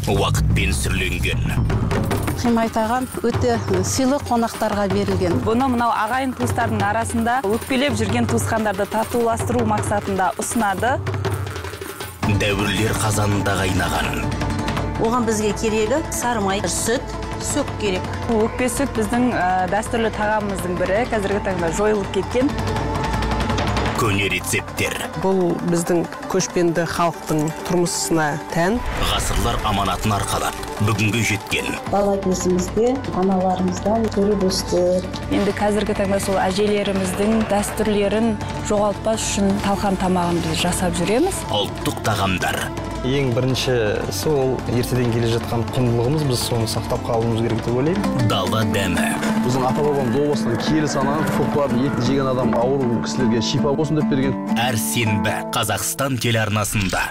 Уақытпен сүрленген. Қимай тағам өте сыйлы қонақтарға берілген. Бұны мынау ағайын туыстардың арасында өкпелеп жүрген туысқандарды татуластыру мақсатында ұсынады. Дәуірлер қазанында қайнаған. Оған бізге керегі сары май, сүт, сөк керек. Өкпе сүт біздің дәстүрлі тағамымыздың бірі, қазіргі таңда жойылып кеткен. Көне рецепттер. Бұл біздің көшпенді халықтың тұрмысына тән. Ғасырлар аманатын арқалап, бүгінге жеткен. Бала кезімізде аналарымыздан көріп өстік. Енді қазіргі таңда сол әжелеріміздің дәстүрлерін жоғалтпас үшін талқан тамағын біз жасап жүреміз. Ұлттық тағамдар. Ең біріншісі ол ертеден келе жатқан құндылығымыз, біз соны сақтап қалуымыз керек деп ойлаймын. Дала дәмі. Біздің ата-бабамыз о бастан киелі санаған көкпардың етін жеген адам ауру кісілерге шипа болсын деп берген. Әр сенбі Қазақстан телеарнасында.